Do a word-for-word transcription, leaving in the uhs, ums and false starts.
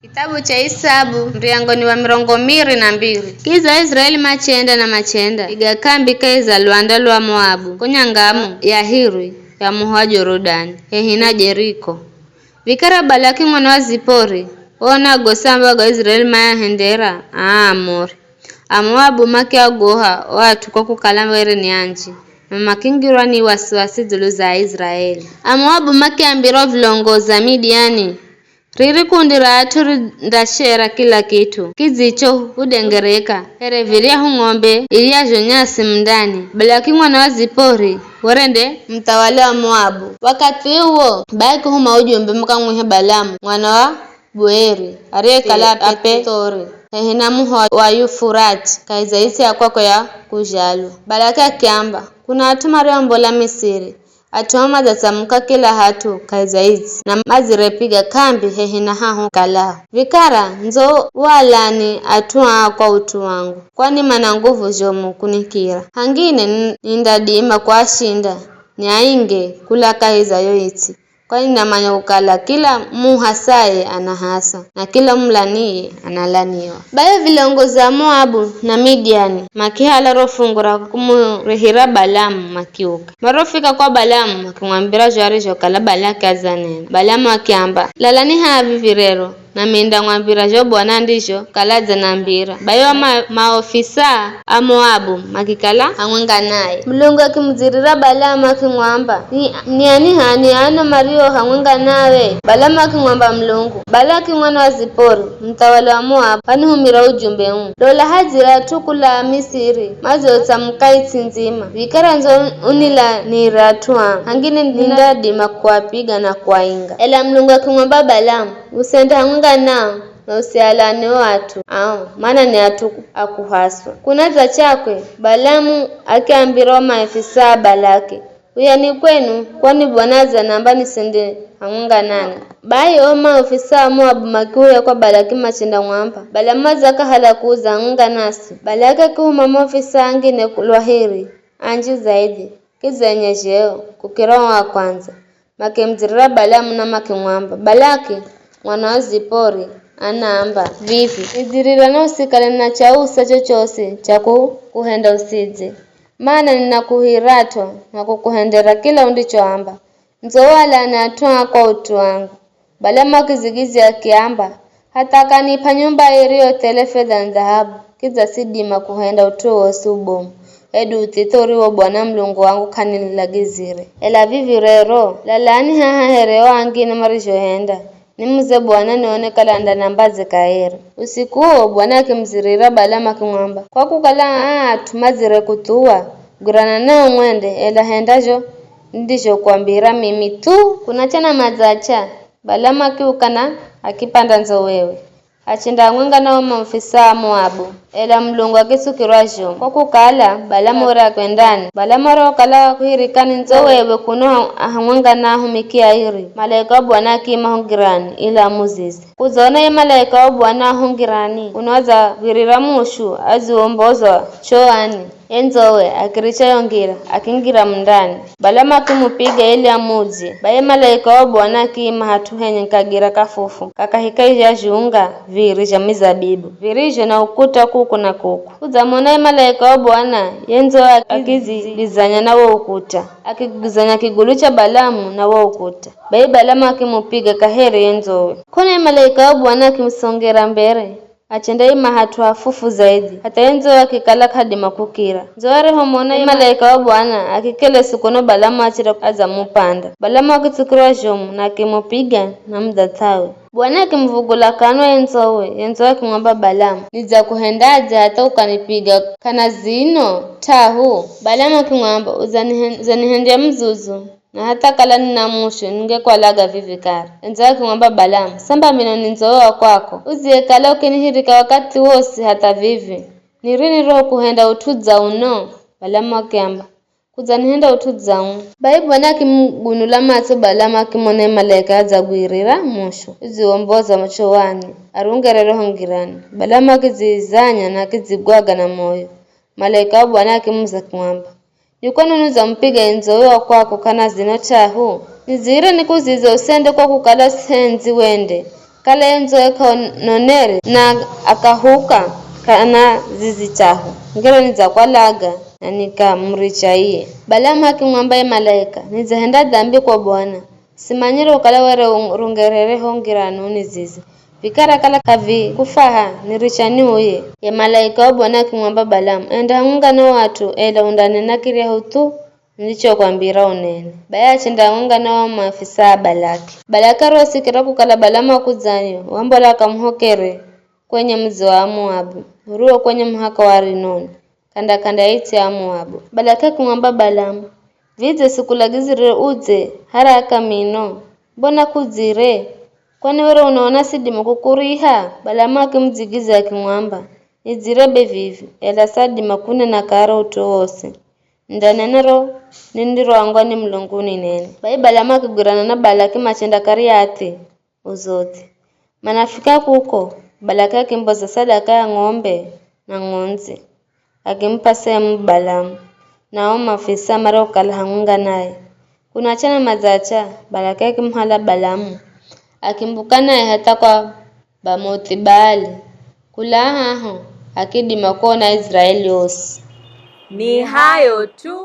Kitabu cha Isabu, muryango ni wa mirongo miri na mbiri. Kidza Aiziraeli machenda na machenda, piga kambi kahi za lwanda lwa Moabu, ko nyangamu ya hirwi ya muho wa Jorodani, hehi na Jeriko. Vikara Balaki mwana wa Zipori, waona gosi ambago Aiziraeli mayahendera aa Aamori. Amoabu makiagoha o at'u kwa kukala were ni anji, na makingirwa ni wasiwasi dzulu za Aiziraeli. Amoabu makiambira o vilongozi a Midiani, "Riri kundi ra at'u rindashera kila kit'u kidzicho hudengereka, here viryahu ng'ombe, iryazho nyasi mundani. Balaki mwana wa Zipori were nde muthawali wa Moabu." Wakathi uwo, bai kihuma ujumbe mukamwihe Balamu mwana wa Boeri, ariyekala Apethori, hehi na muho wa Yufurati, kahi za its'i ya kwakwe ya kuzhalwa. Balaki akiamba, "Kuna at'u mariombola Misiri, at'u ao madzatsamuka kila hat'u kahi za its'i, na madzirepiga kambi hehi na hahu nikalao. Vikara ndzo walani at'u aa kwa ut'u wangu, kwani mana nguvu zhomu kunikira. Hangine ni-, nindadima kuashinda, niainge kula kahi za yo its'i, kwani namanya kukala kila muhasaye anahaswa, na kila umulaniye analaniwa." Bai vilongozi a Moabu na Midiani makihala ro fungu ra kumurihira Balamu makiuka. Marofika kwa Balamu makimwambira zho arizhokala Balaki adzanena. Balamu akiamba, "Lalani haha vivi rero, nami nindamwambira zho Bwana andizhokala adzanambira." Bai o ma-, maofisa a Moabu makikala hamwenga naye. Mulungu akimudzirira Balamu akimwamba, "Ni, ni ani h'ani ano mario hamwenga nawe?" Balamu akimwamba Mulungu, "Balaki mwana wa Zipori, muthawali wa Moabu, wanihumira ujumbe uu. Lola hadzira at'u kula Misiri, madzotsamuka its'i ndzima. Vikara ndzo unilanire at'u aa, hangine nindadima kuapiga na kuainga." Ela Mulungu akimwamba Balamu, "Usende hamwenga nao, na usialane o at'u ao, mana ni at'u a kuhaswa." Kuna dza chakwe, Balamu akiambira o maofisa a Balaki, "Uyani kwenu, kwani Bwana adzanamba nisende hamwenga nanwi." Bai o maofisa a Moabu makiuya kwa Balaki machendamwamba, "Balamu adzakahala kuuza hamwenga nasi." Balaki akihuma maofisa angine lwaheri, anji zaidhi, kidza enye zheo, kukira o wa kwandza. Makimudzirira Balamu na makimwamba, "Balaki, mwana wa Zipori, anaamba vivi, 'Nidzirira na usikale na chausa chochosi cha ku-, kuhenda usidze, mana ninakuhirat'o na kukuhendera kila undichoamba. Ndzo walani at'u aa kwa ut'u wangu.'" Balamu akizigizya akiamba, "Hatha akanip'a nyumba iriyo thele fedha na dhahabu, kidza sidima kuhenda ut'u wowosi ubomu, hedu uthitho uriwo Bwana Mulungu wangu k'anilagizire. Ela vivi rero, lalani haha here o angine marizhohenda, nimuze Bwana nione kala andanambadze kaheri." Usiku uwo Bwana akimudzirira Balamu akimwamba, "Kwa kukala aa at'u madzire kuthuwa, gwirana nao mwende, ela henda zho nindizhokwambira mimi thu." Kunachana madzacha, Balamu akiuka na akipanda ndzowewe, achenda hamwenga na o maofisa a Moabu, ela Mulungu akitsukirwa zhomu. Kwa kukala, Balamu were akwendani. Balamu arihokala wakuhirikani ndzowewe kuno ha-, hamwenga na ahumiki airi, malaika wa Bwana akiima ho ngirani ili amuzize. Kudzaona ye malaika wa Bwana ho ngirani, kuno adzav̱irira mushu adziwombozwa choani. Ye ndzowe akiricha yo ngira, akingira mundani. Balamu akimupiga ili amudzye. Bai ye malaika wa Bwana akiima hat'u henye kagira kafufu, kakahika zhazhunga viri zha mizabibu, virizho na ukuta kuku na kuku. Kudzamona ye malaika wa Bwana, ye ndzowe akidzigwizanya na wo ukuta, akigwizanya kigulu cha Balamu na wo ukuta. Bai Balamu akimupiga kaheri ye ndzowe. K'ona ye malaika wa Bwana akimusongera mbere, achendaima hat'u hafufu zaidhi, hatha ye ndzowe akikala k'adima kukira. Ndzowe arihomona ye malaika wa Bwana, akikelesi kuno Balamu achira adzamupanda. Balamu akitsukirwa zhomu na akimupiga na mudhath'awe. Bwana akimuvugula kanwa ye ndzowe, ye ndzowe akimwamba Balamu, "Nidzakuhendadze hatha ukanipiga kana zino t'ahu?" Balamu akimwamba, "Udzanihen-, udzanihendya muzuzu, na hatha kala nina mushu, ningekwalaga vivi kare." Ye ndzowe akimwamba Balamu, "Samba mino ni ndzowe wa kwako, udziyekala ukinihirika wakathi wosi hatha vivi, ni rini roho kuhenda ut'u dza uno?" Balamu akiamba, "Kudzanihenda ut'u dza uno." Bai Bwana akimugunula matso Balamu akimona ye malaika adzagwirira mushu, udziwomboza choani, arungerere ho ngirani. Balamu akidzizanya na akidzigwaga na moyo. Malaika wa Bwana akimuza akimwamba, "Ni kwanoni udzamupiga ye ndzowe wa kwako kana zino t'ahu? Nidzire nikuzize usende kwa kukala sendzi wende, Kala ye ndzo eka nonere na akahuka kana zizi chaho, ngero nidzakwalaga na nikamuricha iye. Balamu akimwamba ye malaika, "Nidzahenda dhambi kwa Bwana, simanyire ukala were rungerere ho ngirani unizize. Vikara kala k'avikufaha, niricha niuye." Ye malaika wa Bwana akimwamba Balamu, "Enda hamwenga na o at'u, ela undanena kiryahu thu nirichokwambira unene." Bai achenda hamwenga na o maafisa a Balaki. Balaki arihosikira kukala Balamu akudzayo, wambola akamuhokere kwenye mudzi wa Amoabu, uriwo kwenye muhaka wa Arinoni, k'anda-k'anda ya its'i ya Amoabu. Balaki akimwamba Balamu, "Vidze sikulagizirire udze haraka mino? Mbona k'udzire? Kwani were unaona sidima kukuriha?" Balamu akimudzigiza akimwamba, "Nidzire be vivi, ela sadima kunena kare ut'u wowosi. Nindanena ro nindiroambwa ni Mulungu ninene." Bai Balamu akigwirana na Balaki machenda Kariathi Uzotsi. Manafika kuko, Balaki akimboza sadaka ya ng'ombe na ng'ondzi, akimupa semu Balamu na o maafisa mariokala hamwenga naye. Kunachana madzacha, Balaki akimuhala Balamu, akimbuka naye hatha kwa Bamothi Baali. Kula haho, akidima kuona Aiziraeli osi. Ni hayo tu.